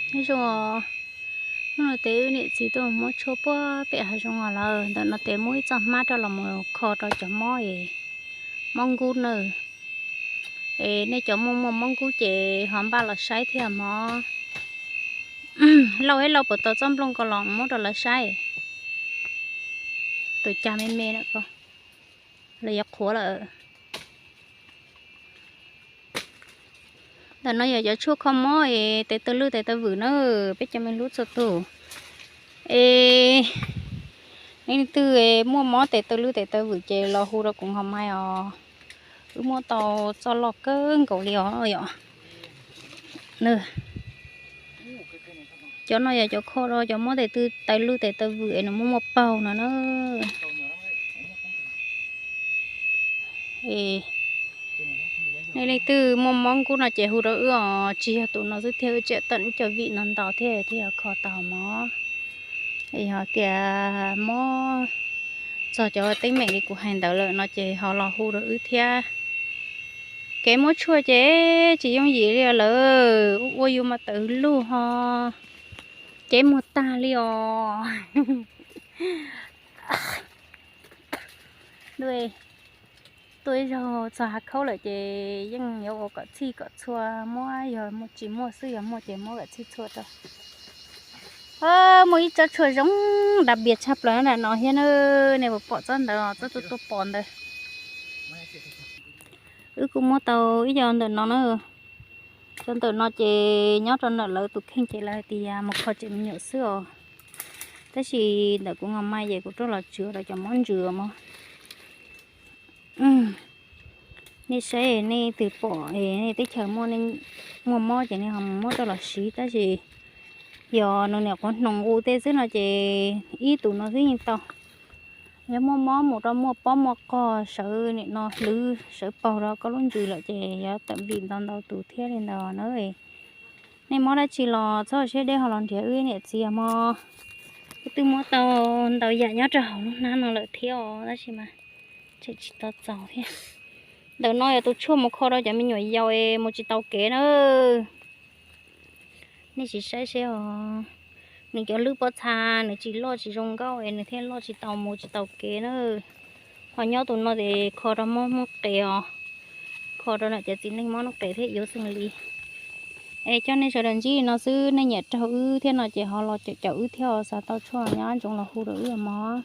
Nyob zoo, hnub no ces wb niam txiv tuaj muab tshuaj puag pem hav zoov os lawm. Ntawm no ces muaj ib txoj hmab rau los mus kho rau cov mob es mob nkub na. Es nej cov muaj muaj mob nkub ces ho npaj los saib thiab mog. Lauj, ib lauj puas tau txoj nplooj ko los muab rau lawv saib. Tus cag me me na ko, lawv yuav qhuav lawm. Ntawm no yog cov tshuaj kho mob es tes taw lwj tes taw vwm na, peb cov me hlub txhua tus. Es nej leej twg muaj mob tes taw lwj tes taw vwm ces los hu rau kuv Nkauj Maiv os. Wb muab tau txoj loj kawg nkaus li os yom. Cov no yog cov kho rau cov mob tes taw lwj tes taw vwm es nws muaj muaj paug no na. Nej leej twg muaj mob nkub no ces hu rau wb os, tsis yog tus no xwb thiab, wb tseem tawm ib co vim no ntau thiab thiaj yog kho tau mog. Yog tias mob txog cov teeb meem li kuv hais ntawd lawm no ces ho los hu rau wb thiab. Kev muab tshuaj ces tsis yooj yim li lawm, ua yus mas tawv lug ho, cev muag tag li os. Tuaj ib zaug txog hav khaub lawm ces yeej yuav ua kom txhij kom txhua, muab yog tsis muaj xwb, yog muaj ces muab kom txhij txhua rau. Muaj ib tsob tshuaj zoo dav bias tshaj plaws nram no thiab na, nej puas pom tsob ntawd, tsob tuaj tuaj pom ntawd. Wb kuj muab tau ib co ntawm no na. Cov ntawm no ces nyob rau ntawm lawv tus kheej ces lawv hais tias mus kho tshem me nyuam xwb os. Tab sis ntawm kuv Nkauj Maiv ces kuv rov los tsuav rau cov mob ntsws mog. Nej saib, nej twg pom es nej teb chaws muaj mob ces nej ho muab rau los siv, tab sis yog nws niam qhuav hnoos u tej xwb no ces ib tus no xwb yeej tau. Yog muaj mob mus rau muaj pob muaj qog sawv nim no hlwv sawv paug rau koj lub ntsws lawm ces yuav tawm vim ntau ntau tus thiab li ntawd na. Nej mob dab tsi los txhob siab deb ho los nrhiav wb niam txiv mog. Wb twb muab tau ntau yam nyob rau hauv lub hnab no lawm thiab os, tab sis mas tseem tsis tau txaus thiab. Ntawm no yog tus tshuaj mus kho rau cov me nyuam yaus es mus tsis tau kev na. Nej sim saib seb os, nws cov lwb pob txha nws tsis loj tsis zoo nkauj es nws thiaj loj tsis tau mus tsis tau kev na. Ho nyob tus no ces kho rau mob muaj qes os, kho rau ntawm cov txiv neej mob muaj qes thiab yuav xeeb li. Es coj nej sawv daws ntsib li no xwb, nej nyiam raug wb thiab no ces ho los caum caum wb thiab os, xav tau tshuaj nyob ntsoov los hu rau wb mog.